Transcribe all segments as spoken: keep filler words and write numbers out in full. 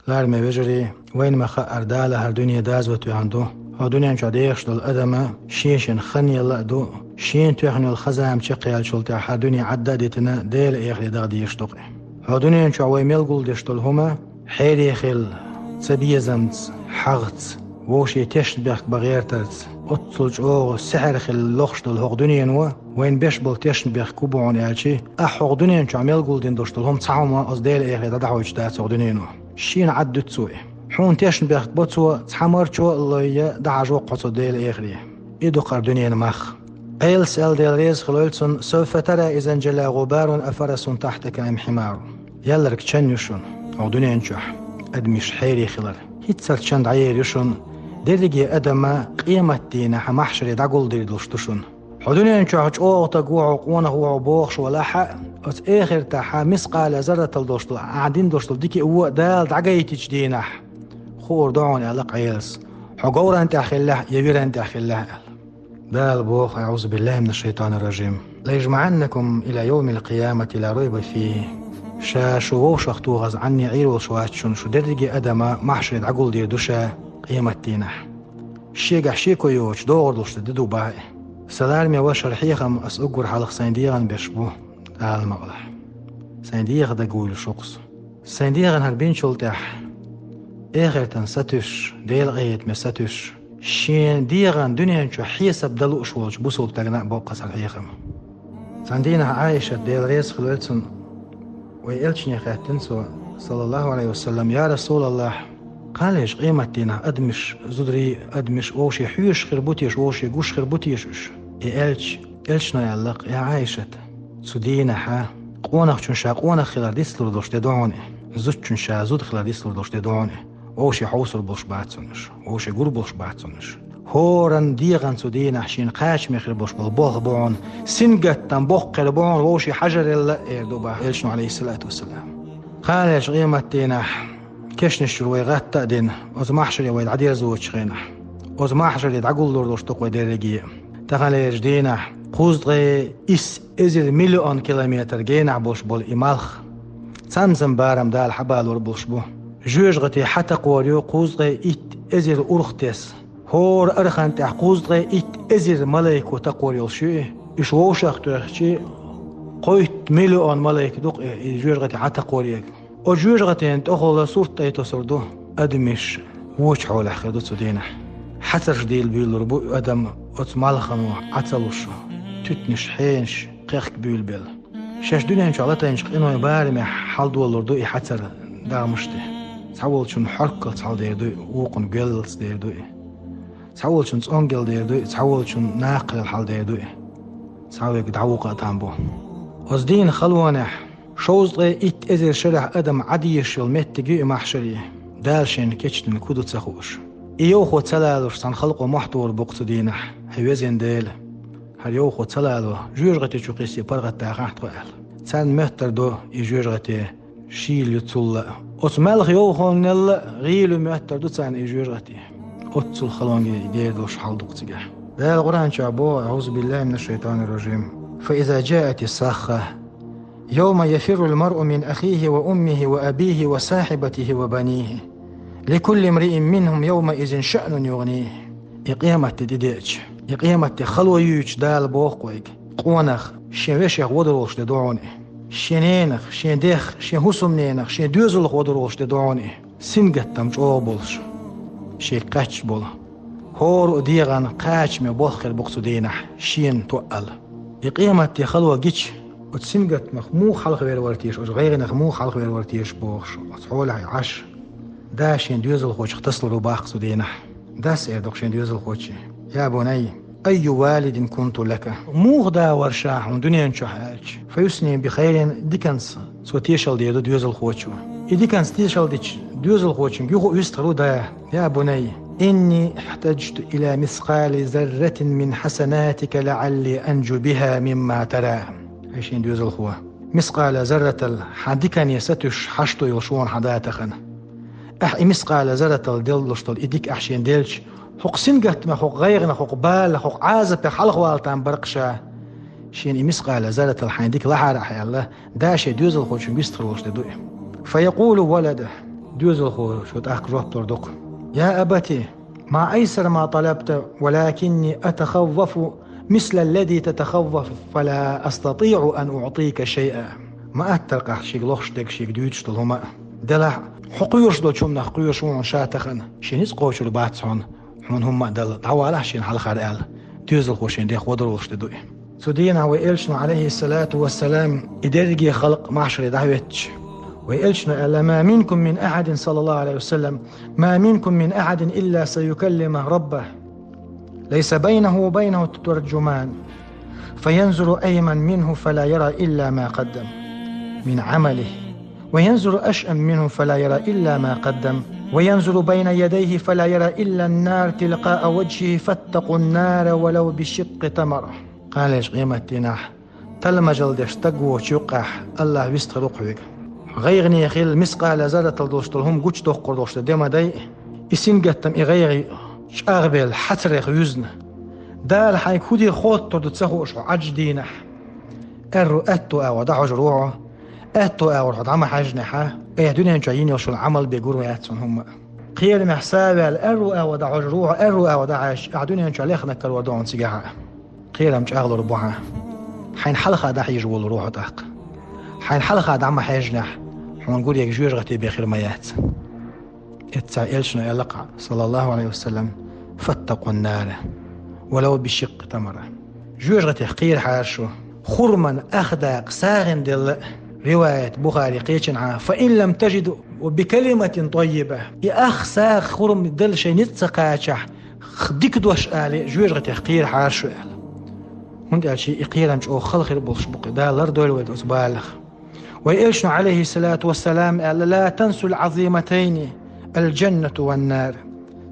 Лараме вежарий, вайна ма-хаъара, Дала хӀара дуьне доза тоьхна ду. ХӀокху дуьнен чохь дехаш долу адам шен-шен хан елла а ду, шена тоьхна йолу хан-зама чекхъяьллачул тӀаьхьа хӀара дуьне Ӏадда а дитина, Делан эхарте даха дезаш ду-кх. ХӀокху дуьнен чохь вай мел гулдеш долу хӀума хьере хилла, цабезамца, хьагӀца, вовшийн тешнабехк бан гӀертарца, оццул чӀогӀа сихьр хилла лохуш долу хӀокху дуьнено вайна беш болу тешнабехк хӀун бу хьуна аьлча, ахь хӀокху дуьнен чохь мел гулдина долуш долу хӀума цхьа хӀума оцу Делан эхарте дӀадахьийтуш дац хӀокху дуьнено. Шена Ӏадда дуьту цо и. Хьуна тешнабехк бо цо, цхьа марчо а лой, дӀахьажо-кх хьо цу Делан эхаре. И ду-кх хӀара дуьненан мах. Ӏелас аьлла, Дела реза хуьлийла цунна: «Савфа тара иза нжала гӀубарун афарасун тахьтака ам хьимарун». Ялларг чан ю шуна хӀокху дуьнен чохь адамаш хьере хилар. ХӀинццалц чан дӀаер ю шуна дерриге адам къематдийнахь, махьшаре дӀагулдийр долуш ду шуна. Хьо дуьнен чохь чӀогӀа стаг ву хьо, къонах ву хьо бохуш валахь а, оцу эхартахь мискъала зарратал долуш долу, ахь дина долуш долу дика а, вон а Дала дӀагайтинчу дийнахь хуур ду хьуна, аьлла-кх Ӏелас, хьо говран тӀехь хиллехь а, я виран тӀехь хиллехь а, аьлла. Дала боху: «АӀузу биллахӀи мина шшайтӀани рражим. Ла яжмаӀаннакум ила явмил къиямати ла райба фихӀ». Ша шу вовшахтохаза Ӏанне Ӏийр волуш вац шуна, шу дерриге адам махьшаре дӀагулдийр ду ша къематдийнахь. Шегахь шеко йоцуш, догӀур долуш де ду боху и. Сан лараме ваша, хӀара хьехам ас уггар хьалха сайн дегӀана беш бу, Дала мукъалахь. Сайн дегӀан дагавуьйлуш ву-кх со. Сайн дегӀана хӀара бинчул тӀаьхьа, эхартан сатуьйсуш, Делан къинхетаме сатуьйсуш, шен дегӀан дуьнен чу хьесап дан лууш волчу бусалба стагана а бо-кх аса хӀара хьехам. Цхьана дийнахь Ӏайшат, Дела реза хуьлийла цунна, вайн элчане хаьттина цо, саллаллахӀу ӀалайхӀи ва саллам: «Я РасулаллахӀ, кхана лечу къематдийнахь адамаш, зударий, адамаш вовшийн хьоьжуш хир бу теша, вовшийн гуш хир бу теша уьш?» И аьлча, элчано аьлла-кх: «Я Ӏайшат, цу дийнахь къонахчун ша къонах хилар дицлур долуш де ду хьуна и, зудчун ша зуда хилар дицлур долуш де ду хьуна и. Вовшийн хьовсур болуш бац цунна уьш, вовшийн гур болуш бац цунна уьш. ХӀоранна дегӀана цу дийнахь шена кхачаме хир болуш болу болх бу хьуна, сингаттам боккха хир бу хьуна вовшийн хьажаралла а», эр ду боху элчано, ӀалайхӀиссалату вассалам. Кхана лечу къематдийнахь кешнаш чуьра вай гӀатта а дина, оцу махьшаре вай дӀадерзочу хенахь, оцу махьшаре дӀагуллур долуш ду-кх вай дерриге а. Таханлерчу дийнахь кхузткъе исс эзар миллион километр генахь болуш болу и малх цамзам барам Дала хьабалор болуш бу. Жоьжахати хьатакхор ю кхузткъе итт эзар урх тесна. ХӀора архан тӀехь кхузткъе итт эзар малайко такхор йолуш ю и. Уьш вовшах тоьхча, кхойтта миллион малайк ду-кх и, и жоьжахати хьатакхор ерг. Оцу жоьжахатина тӀехула сурт тӀе тосур ду, адамаш вочу хьолехь хир ду цу дийнахь. Хьацарш дийла буьйлалур бу адам оцу малхано Ӏа ца луш, туьтанаш, хьенаш кхехка буьйлабелла. Шаьш дуьнен чохь латайначу къинойн барамехь хьалдолалур ду и хьацар дагӀмаш тӀе. Цхьаволчун хьорккалц хьалдер ду и, вукхун гоьллалц дер ду и. Цхьаволчун цӀонгел дер ду и, цхьаволчун накхалел хьалдер ду и. Цхьаверг дӀавукха а там бу. Оцу дийнан халонехь, шовзткъе итт эзар шарахь адам Ӏадийша йолу меттиг ю и махьшаре, Дала шена кечдина ку ду ца хууш. И йовхо ца лалуш цхьана халкъо мохь тухур бу-кх цу дийнахь: «ХӀай везан Дела, хӀара йовхо ца лало, жоьжахати чу кхиссий паргӀатдахахьа тхо», — аьлла. Царна моьттур ду и жоьжахати шийла ю цул а. Оцу маьлхан йовхоннел а гӀийла ю моьттур ду царна и жоьжахати. Оццул халонге дер долуш хьал ду-кх цигахь. Дала Къуръан чохь боху: «АӀузу биллахӀи мина шшайтӀани рражим. Фа иза жаати ссахха. Йовма яфиррул маръу мин ахихи ва уммихи ва абихи ва сахьибатихи ва банихи. Ликулли мриин минхӀум йовмаизин шаънун югӀнихи». И къематде тӀедеача, и къематде хало юьйцуш Дала боху-кх вайга: къонах шен вешех водур волуш де ду хьуна и. Шен ненах, шен дех, шен хӀусамненах, шен доьзалх водур волуш де ду хьуна и. Сингаттам чӀогӀа болуш, шега кхаьчча болу. ХӀора а дегӀана кхачаме болх хир бу-кх цу дийнахь шена тоъал. И къематде хало гича, оцу сингаттамах муха хьалхавер вара теша, оцу гӀайгӀанах муха хьалхавер вара теша бохуш, оцу хьолехь Ӏаш, да шен доьзалхочух тасалур ву боху-кх цу дийнахь. Дас эр ду-кх шен доьзалхочуьнга: «Я бунайя, айю валидин кунту лака». Муха да вара ша хьуна дуьнен чохь аьлча, фа юсни би хайрин, диканца цо тешалла дийр ду доьзалхочо. И диканца тешалла дича, доьзалхочуьнга юха а вистхир ву да: «Я бунайя, инни ихьтаджту ила мискъали зарратин мин хьасанатика лаӀалли анджу биха мимма тара». Хьай шен доьзалхо, мискъала зарратал хьан дикане сатуьйсуш хьашто йолуш ву хьан да тахана. Ахь и мискъала зарратал деллалуш долу и дика ахь шена делча, хӀокху сингаттамах, хӀокху гӀайгӀанах, хӀокху баланах, хӀокху Ӏазапех хьалхавала там бара-кх ша. Шена и мискъала зарратал хьайн дика лахьара ахь аьлла, да шен доьзалхочуьнга вистхир волуш де ду и. Фа якъулу валаду: Доьзалхо шо тӀаккха жоп лур ду-кх: يا أبت، ما أيسر ما طلبت، ولكني أتخوف مثل الذي تتخوف، فلا أستطيع أن أعطيك شيئا. Ма аттара-кх ахь шийга лохуш дерг шийга дуьйцуш долу хӀума а. Делахь, хьо кхоьруш долчу хӀуманах кхоьруш ву хьуна ша тахана. Шен ницкъ кхочур бац хьуна, хьуна хӀумма а дала. ДӀавалахь шена хьалхара аьлла, доьзалхо шен дегӀ хьодар волуш де ду и. Цу дийнахь вай элчано, Ӏалайхиссалату вассалам, и дерриге халкъ махьшаре дӀахӀоьттича, вай элчано аьлла: ما منكم من أحد، صلى الله عليه وسلم، ما منكم من أحد إلا سيكلمه ربه، ليس بينه وبينه ترجمان، فينظر أيمن منه فلا يرى إلا ما قدم من عمله، وينظر أشأم منه فلا يرى إلا ما قدم، وينظر بين يديه فلا يرى إلا النار تلقاء وجهه، فاتقوا النار ولو بشق تمرة. Кхана лечу къематдийнахь талмажалла деш стаг воцучу юккъехь АллахӀ вистхир ву-кх хьоьга. ГӀайгӀане хила, мискъала зарратал долуш долу хӀума гучудоккхур долуш дан де ма дай, и сингаттам, и гӀайгӀа чӀагӀбелла, хьацарех вуьзна. Дала хьайга хӀун дийр хоттур ду ца хууш хьо Ӏачу дийнахь. Аьрру аьтту агӀор дӀахьожур ву хьо, аьтту агӀор хьо дӀа ма хьаьжнехь, айхьа дуьнен чохь йина йолуш йолу Ӏамал бен гур вац хьуна хӀумма а. Кхерамехь са а ваьлла, аьрру агӀор дӀахьожур ву хьо, аьрру агӀор дӀахьаьжча, ахьа дуьнен чохь лехна карор ду хьуна цигахь а. Кхерам чӀагӀлур бу хьан. Хьайна хьалха дӀахьежа волур ву хьо тӀаккха. Хьайна хьалха дӀа ма хьаьжнехь, хьуна гург жоьжахати бен хир ма яц. Эццахь элчано аьлла-кх, саллаллаху Ӏалайхи ва саллам: فاتقوا النار ولو بشق تمرة. Жоьжахатех кхерахьара шу. Хурман ах дакъа сагӀина делла, риваят Бухари кхечанхьа: فإن لم تجدوا فبكلمة طيبة. И ах сагӀа, хурма делла шайн ницкъ ца кхачахь, дика дош ала, жоьжахатех кхерахьара шу аьлла. ХӀунда аьлча и кхерам чӀогӀа хала хир болуш бу-кх, Дала лардойла вай оцу баланах. Вай элчано, Ӏалайхиссалату вассалам, аьлла: لا تنسوا العظيمتين، الجنة والنار.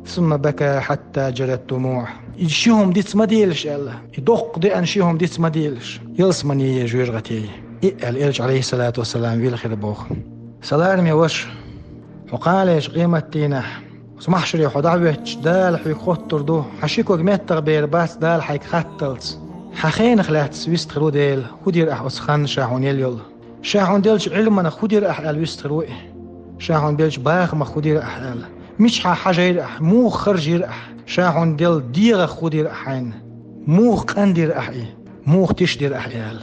ثم بكى حتى جرت دموعه. И ши хӀума диц ма делаш аьлла. И доккха деана ши хӀума диц ма делаш. Ялсамани, жоьжахати. И аьлла элча, Ӏалайхиссалату вассалам, вилхира боху. Сан лараме ваша, хьо кхана лечу къематдийнахь, оцу махьшаре хьо дӀахӀоьттича, Дала хьоьга хоттур ду, хьан ши ког меттах бер бац Дала хьайга хатталц. Хьан хенах лаьцна вистхир ву Дела, хӀун дира ахьа оцу ханна ша хьуна елла йолу? Ша хьуна деллачу Ӏилманах хӀун дира ахьа аьлла вистхир ву и. Ша хьуна беллачу бахамах хӀун дира ахьа аьлла. Мичахьа хьажийра ахьа, муха харжийра ахьа. Ша хьуна делла дегӀах хӀун дира ахьа хьайна. Муха къан дира ахьа и, муха тиша дира ахьа и аьлла.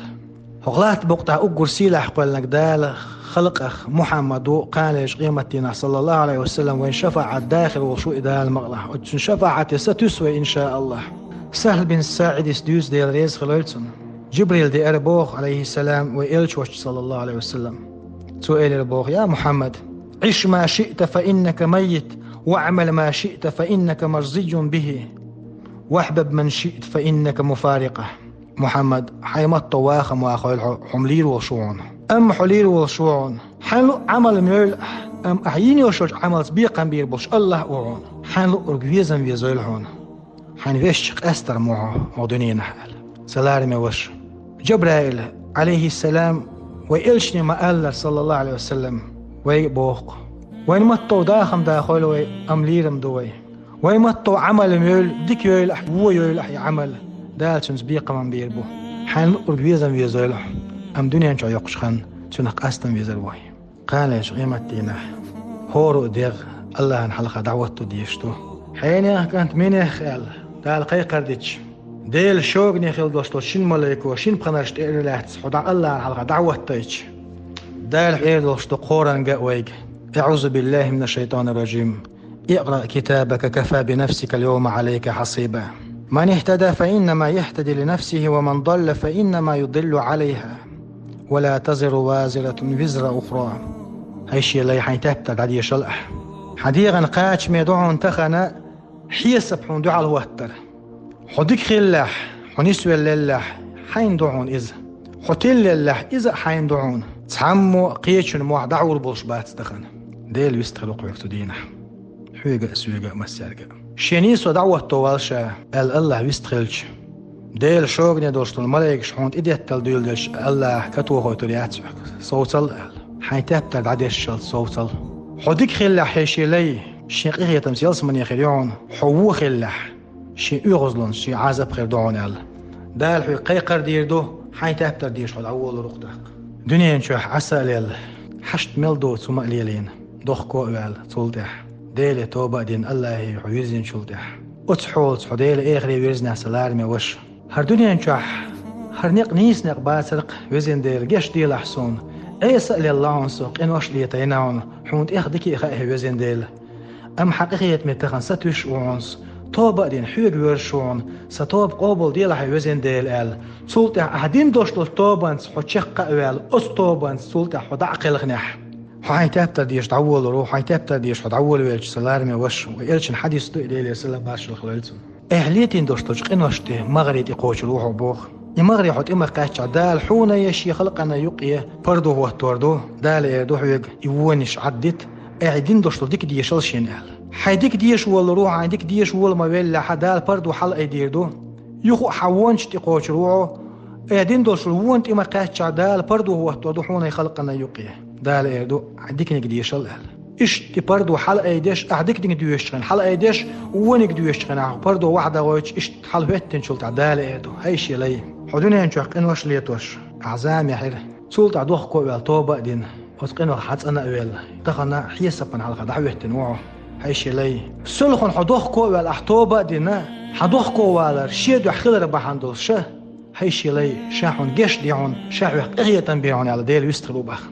ХӀокху латта букъа тӀехь уггар сийлахь кхоьллинарг Дала халкъах Мухьаммад ву, кхана лечу къематдийнахь, саллаллаху Ӏалайхи ва саллам, вайн шафаӀат дахар волуш ву и Дала мукъалахь. Оцу цуьнан шафаӀате сатуьйсу вай, иншааллахь. Сахьл бин СаӀидис дуьйцу, Дела реза хуьлийла цунна. Джибрил деара боху, Ӏалайхиссалам, вай элча волчу, саллаллаху Ӏалайхи ва саллам. Цо элира боху: يا محمد، عش ما شئت فإنك ميت، واعمل ما شئت فإنك مجزي به، واحبب من شئت فإنك مفارقه. Мухьаммад, хьайн матто ваха ма вахийла хьо, хьо-м лийр волуш ву хьуна. Амма хьо лийр волуш ву хьуна. Хьайн луъу Ӏамал ма йойла ахьа, амма ахьа йина йолуш йолчу Ӏамалца бекхам бийр болуш АллахӀ ву хьуна. Хьайн луъург везам везойла хьуна. Хьайн везча къаьстар ма ву хьо хӀокху дуьненахь аьлла. Сан лараме ваша, Джабраил, Ӏалайхиссалам, вай элчане ма-аллара, саллаллаху Ӏалайхи ва саллам, вайга а боху-кх: вайн матто дахам дахойла вай, амма лийр-м ду вай. Вайн матто Ӏамал-м йойла, дика йойла ахьа, вон йойла ахьа и Ӏамал, Дала цуьнца бекхам-м бийр бу. Хьайн луъург везам везойла хьо, амма дуьнен чохь йоккхучу ханна цуьнах къастам везар ву хьо. Кхана лечу къематдийнахь хӀора а дегӀ АллахӀана хьалха дӀахӀотто дезаш ду. Хьенех, кӀант, минех аьлла, Дала кхайкхар дича, Делан шогане хила долуш долчу шина малайко шина пхьарш тӀе а лаьцна, хьо дӀа АллахӀана хьалха дӀахӀоттийча, Дала хьехар долуш ду кхоранга а вайга: أعوذ بالله من الشيطان الرجيم. اقرأ كتابك كفى بنفسك اليوم عليك حسيبا. من اهتدى فإنما يهتدي لنفسه ومن ضل فإنما يضل عليها. ولا تزر وازرة وزر أخرى. ХӀай шен лай, хьайн тептар дӀадешал ахьа. Хьан дегӀан кхачаме ду хьуна тахана хьесап хьуна дуьхьал хӀоттар. Хьо дика хиллехь, хьо нисвелла леллехь, хьайна ду хьуна иза. Хьо тилла леллехь, иза а хьайна ду хьуна. Цхьаммо а кхечун мохь дӀахьур болуш бац тахана. Дела вистхир ву-кх хьоьга цу дийнахь. Хьоьга а, соьга а, массаьрга а. Шен нийсо дӀахӀотто валла ша, аьлла АллахӀ вистхилча, Делан шогане долуш долу малайкаш хьуна тӀедеттал дуьйладелча, АллахӀа катохуьйтур яц хьоьга, совцал аьлла. Хьайн тептар дӀадешшалц совцал. Хьо дика хиллехь, хӀай шен лай, шен къинхетамца ялсамане хир ю хьуна, хьо вон хиллехь, шен оьгӀазлонца шен Ӏазап хир ду хьуна аьлла. Дала хьоьга кхайкхар дийр ду, хьайн тептар дийш хьо дӀаволалур ву-кх тӀаккха. Дуьнен чохь Ӏаса а лелла, хьашт мел доцу хӀума а лелийна, дохко а ваьлла цул тӀехьа, Деле тоба а дина, Аллахье хьо вирзинчул тӀехьа. Оцу хьолаца хьо Делан эхарте вирзинехь, сан лараме ваша, хӀара дуьнен чохь хӀара некъ нийса некъ бацара-кх, везан Дела, гечделахь суна. Ӏеса а лелла хьуна со, къинош а летийна хьуна, хьуна тӀех дика а хаьа, везан Дела. Амма хьан къинхетаме тахана сатуьйсуш а ву хьуна со, тоба а дина, хьоьга воьрзуш ву хьуна, сан тоба къобалделахь, везан Дела, аьлла. Цул тӀехьа ахь дина долуш долчу тобанца хьо чекх а ваьлла, оцу тобанца цул тӀехьа хьо дӀа а кхелхинехь, хьо хьайн тептар дезаш дӀаволалур ву, хьайн тептар дезаш хьо дӀаволавелча, сан лараме ваша, вай элчан хьадис ду и, Делера салам-маршалла хуьлда цунна. Ахь летийна долуш долчу къиношна тӀе магӀаре тӀекхочур ву хьо боху. И магӀаре хьо тӀе ма кхаьчча, Дала хьуна я шен халкъана юкъе пардо хӀоттор ду, Дала эр ду хьоьга, и вонаш Ӏаддита, ахь дина долуш долу дика дешал шена аьлла. Хьайн дика деша волалур ву, хьайн дика деша вола ма веллехь, Дала пардо хьалаайдийр ду. Юха а хьан вонаш тӀекхочур ву хьо, ахь дина долуш вон тӀе ма кхаьчча, Дала пардо хӀоттор ду хьуна халкъана юкъе. Дала эр ду, хьайн диканиг дешал аьлла. Иштта и пардо хьалаайдеш, ахь диканиг доьшучу хенахь хьалаайдеш, вониг доьшучу хенахь пардо вахьа дӀагӀойтуш, иштта хьалахӀоьттинчул тӀехьа Дала эр ду: хӀай шен лай, хьо дуьнен чохь къинош а летош, ахь зама яьхьира. Цул тӀехьа дохко а ваьлла, тоба а дина, оцу къинойх хьан цӀана а велла, тахана хьесапана хьалха дӀахӀоьттина ву хьо. ХӀай шен лай, селхана хьо дохко а ваьлла, ахь тоба а дина, хьан дохко валар шен дуьхьа хилар бахьана долуш, ша, хӀай шен лай, ша хьуна гечде хьуна, ша хьоьх къинхетам бе хьуна аьлла, Дела вистхир ву боху.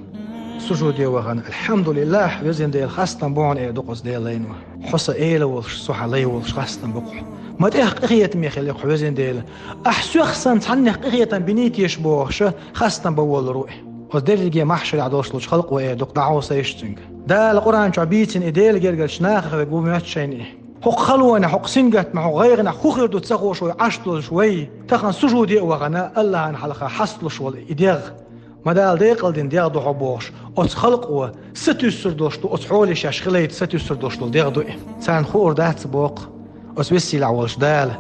Сужуде вахана, «Алхьамдулиллахь, везан Дела, хастам бу хьуна», — эр ду-кх оцу Делан лайно. Хьо сан эла волуш, со хьан лай волуш хастам бу-кх хьуна. Ма тӀех къинхетаме хила-кх хьо, везан Дела. Ахь соьх санна цхьаннех къинхетам бинийта езаш бохуш, хастам бан волалур ву и. Оцу дерриге махьшарехь долуш долчу халкъо эр ду-кх, дӀахьовсийша цуьнга. Дала Къуръан чохь бийцина и Дела гергарлачу нахах верг ву моьтту шайна и. ХӀокху халонехь, хӀокху сингаттамехь, хӀокху гӀайгӀанехь хӀун хир ду ца хууш вай Ӏаш долуш вай, тахана сужуде а вахана, Аллахьана хьалха хьасталуш волу и дегӀ. Ма Дала декъалдина дегӀ ду хьо бохуш, оцу халкъо сатуьйсур долуш ду, оцу хьоле шаьш хилийта сатуьйсур долуш долу дегӀ ду и. Царна хуур дац боху оцу веза-сийлахь волчу Дала.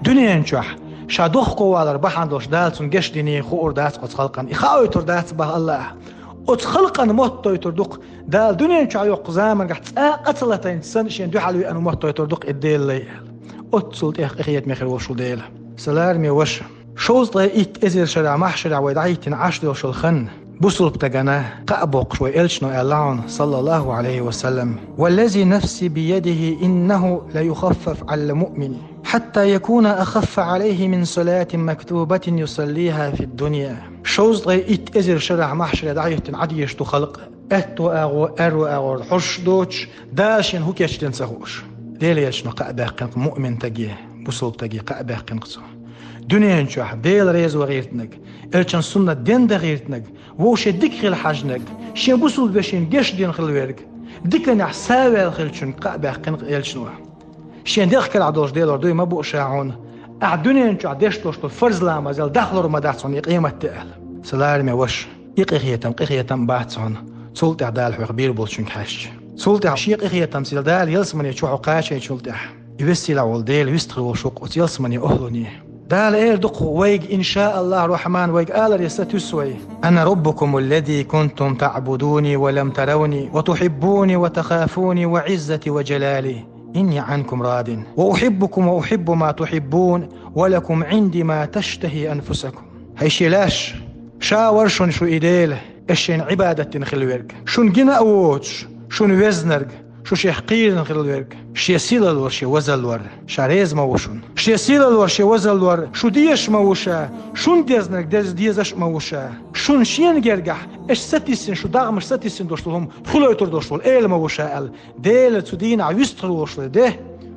Дуьнен чохь ша дохко валар бахьана долуш Дала цунна гечдиний хуур дац оцу халкъана. И хаойтур дац боху Аллахьа. Оцу халкъана моттойтур ду-кх, Дала дуьнен чохь йоккху заманахь цкъа а ца латийна санна шена дуьхьал веана моттойтур ду-кх и Делан лай аьлла. Оццул тӀех къинхетаме хир волуш ву Дела. Сан лараме ваша, шовзткъе итт эзар шарахь махьшарехь вай дӀахӀиттина Ӏаш долуш йолу хан, бусалба стагана кхаъ боккхуш вай элчано аьлла хьуна, саллаллаху Ӏалайхи ва саллам: «Валлази нафси биядихи, иннаху ла юхаффаф Ӏалал муъмини, хьатта якуна ахаффа Ӏалайхи мин салатин мактубатин юсаллиха фид дунья». Шовзткъе итт эзар шарахь махьшаре дӀахӀиттина Ӏадъеш ду халкъ. Аьтту агӀор, аьрру агӀор хьожуш доцуш, Дала шена хӀун кечдина ца хууш. Делан элчано кхаъ баьккхина-кх муъминтаге, бусалбатаге кхаъ баьккхина-кх цо. Дуьнен чохь Дела реза ван гӀиртинарг, элчан суннат ден дан гӀиртинарг, вовшийн дика хила хьажнарг, шен бусалба вешин гечдина хила верг, диканехь саваьлла хилчуьнга кхаъ баьккхина-кх элчано. Шен дегӀ карахь долуш Делора дуй ма бу ша хьуна, ахь дуьнен чохь деш долуш долу фарз ламазал дахлур ма дац хьуна и къематде аьлла. Сан лараме ваша, и къинхетам къинхетам бац хьуна, цул тӀаьхьа Дала хьоьх бийр болчуьнга хьаьжча. Цул тӀаьхьа шен къинхетамца Дала ялсамане чу хьо кхачийначул тӀаьхьа, и веза-сийлахь волу Дела вистхир волуш ву-кх оцу ялсамане охӀлуне. Дала эр ду-кх вайга, иншааллахь, Рахьман вайга аларе сатуьйсу вай: «Ана раббукумул лази кунтум таъбудуни ва лам таравни, ва тухиббуни ва тахафуни ва Ӏиззати ва жалали. Инни Ӏанкум радин. Ва ухиббукум ва ухиббу ма тухиббун, ва лакум Ӏинди ма таштахи анфусакум». ХӀай шен лайш, ша вара шуна шу и Дела, аш шайна Ӏибадат дина хила верг, шуна гина а воцуш, шуна везнарг, шу шех кхийрина хила верг, шен сийлаллора, шен вазаллора, ша реза ма ву шуна. Шен сийлаллора, шен вазаллора, шу дезаш ма ву ша, шуна дезнарг дез-, дезаш а ма ву ша. Шуна шена гергахь, аш сатийсина, шу догӀмаш сатийсина долуш долу хӀума хуьлуьйтур долуш волу эла ма ву ша аьлла, Дела цу дийнахь вистхир волуш ву де,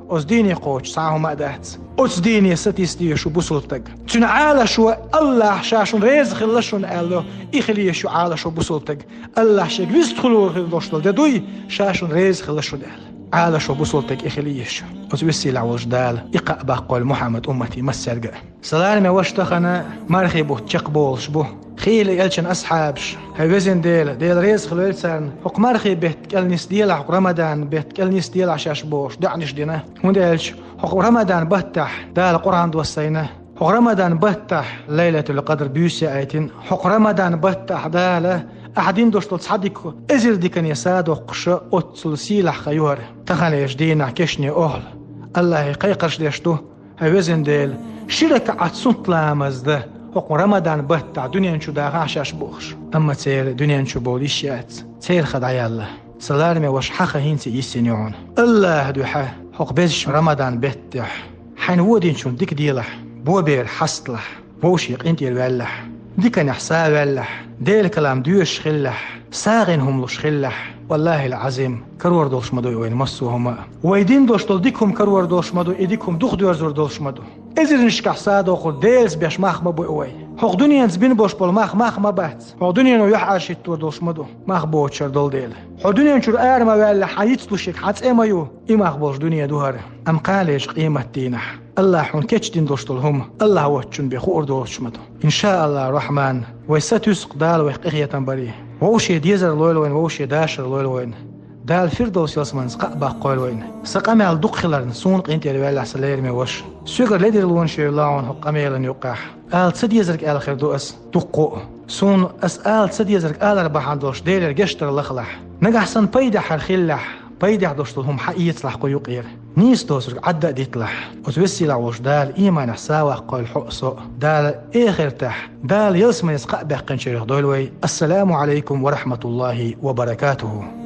оцу дийне кхочуш цхьа а хӀума а дац. Оцу дийне сатийса деза шу бусалба стаг. Цуьнан Ӏалашо Аллахь ша шуна реза хилла шуна аьлла, и хила еза шу Ӏалашо бусалба стаг. Аллахь шега вистхир волуш долу де дуй, ша шуна реза хилла шуна аьлла. Ӏалашо бусалба стаг и хила еза шу. Оцу веза-сийлахь волчу Дала и кхаъ баккхийла Мухьаммад уммате массаьрга а. Сан лараме ваша, тахана мархи бутт чекхболуш бу. Хийла элчан асхьабаш: «ХӀай везан Дела, Дела реза хилла велла царна, хӀокху мархи бетта кӀел нисделахь, хӀокху Рамадан бетта кӀел нисделахь шаьш», — бохуш, доӀанаш дина. ХӀунда аьлча хӀокху Рамадан баттахь Дала Къуръан доссийна, хӀокху Рамадан баттахь Лайлатул-Къадр буьйса яийтина, хӀокху Рамадан баттахь Дала ахь дина долуш долу цхьа дика эзар дикане садоккхуш, оццул сийлахь хан ю хӀара. Таханлерчу дийнахь кешне охьла Аллахье кхайкхарш деш ду: «ХӀай везан Дела, ши ракаӀат суннат ламаз дан хӀокху Рамадан баттахь дуьнен чу дахахь шаьш», — бохуш. Амма церан дуьнен чу бовла йиш яц. Церан хан дӀаяьлла. Сан лараме ваша, хьан ха хӀинца йиссина ю хьуна. АллахӀа дуьхьа, хӀокху безачу Рамадан беттехь хьайна вон динчунна дика делахь, бо бер хьасталахь, вовшийн къинтӀера ваьллахь, диканехь са ваьллахь, Делан калам доьшуш хилалахь, сагӀина хӀума луш хилалахь. ВаллахӀил-Ӏазим, карор долуш ма ду и вайна массо а хӀума а. Вай дина долуш долу дика хӀума карор долуш ма ду, и дика хӀума духадоьрзур долуш ма ду. Эзарнашкахь садоккхур Делаца беш мах ма бу и вай. ХӀокху дуьненца бина болуш болу мах мах ма бац. ХӀокху дуьнено юьхьӀаьржа хӀиттор долуш ма ду, мах боцучара долу дела. ХӀокху дуьнен чуьра ара ма ваьлла, хьан йицлуш ерг хьан цӀе ма ю, и мах болуш дуьне ду хӀара. Амма кхана лечу къематдийнахь АллахӀа хьуна кечдина долуш долу хӀума АллахӀ воцчунна бен хуур доцуш ма ду. ИншааллахӀ-Рахьман, вай сатуьйсу-кх Дала вайх къинхетам баре. Вовшийн дезар лойла вайна, вовшийн дашар лойла вайна. Дала Фирдовс ялсаманица кхаъ баккхойла вайна. Сан къамел дукха хиларна, суна къинтӀера ваьллахь, сан лераме ваша. Соьгара ледарлонаш йойла хьуна хӀокху къамелан юккъехь. Ала ца дезарг аьлла хир ду ас дуккха а. Суна ас ала ца дезарг алар бахьана долуш Делера гечдар лахалахь. Нагахь санна пайдехь хӀара хилалахь, пайдехь долуш долу хӀума хьан эцалахь кху юкъера. Нийса доцург Ӏадда а диталахь. Оцу везачу Дала ийманехь са ваккхойла хьо а, со а. Дала эхартахь, Дала ялсаманица кхаъ баьккхинчарах дойла вай. Ассаламу Ӏалайкум ва рахьматуллахӀи ва баракатухӀу.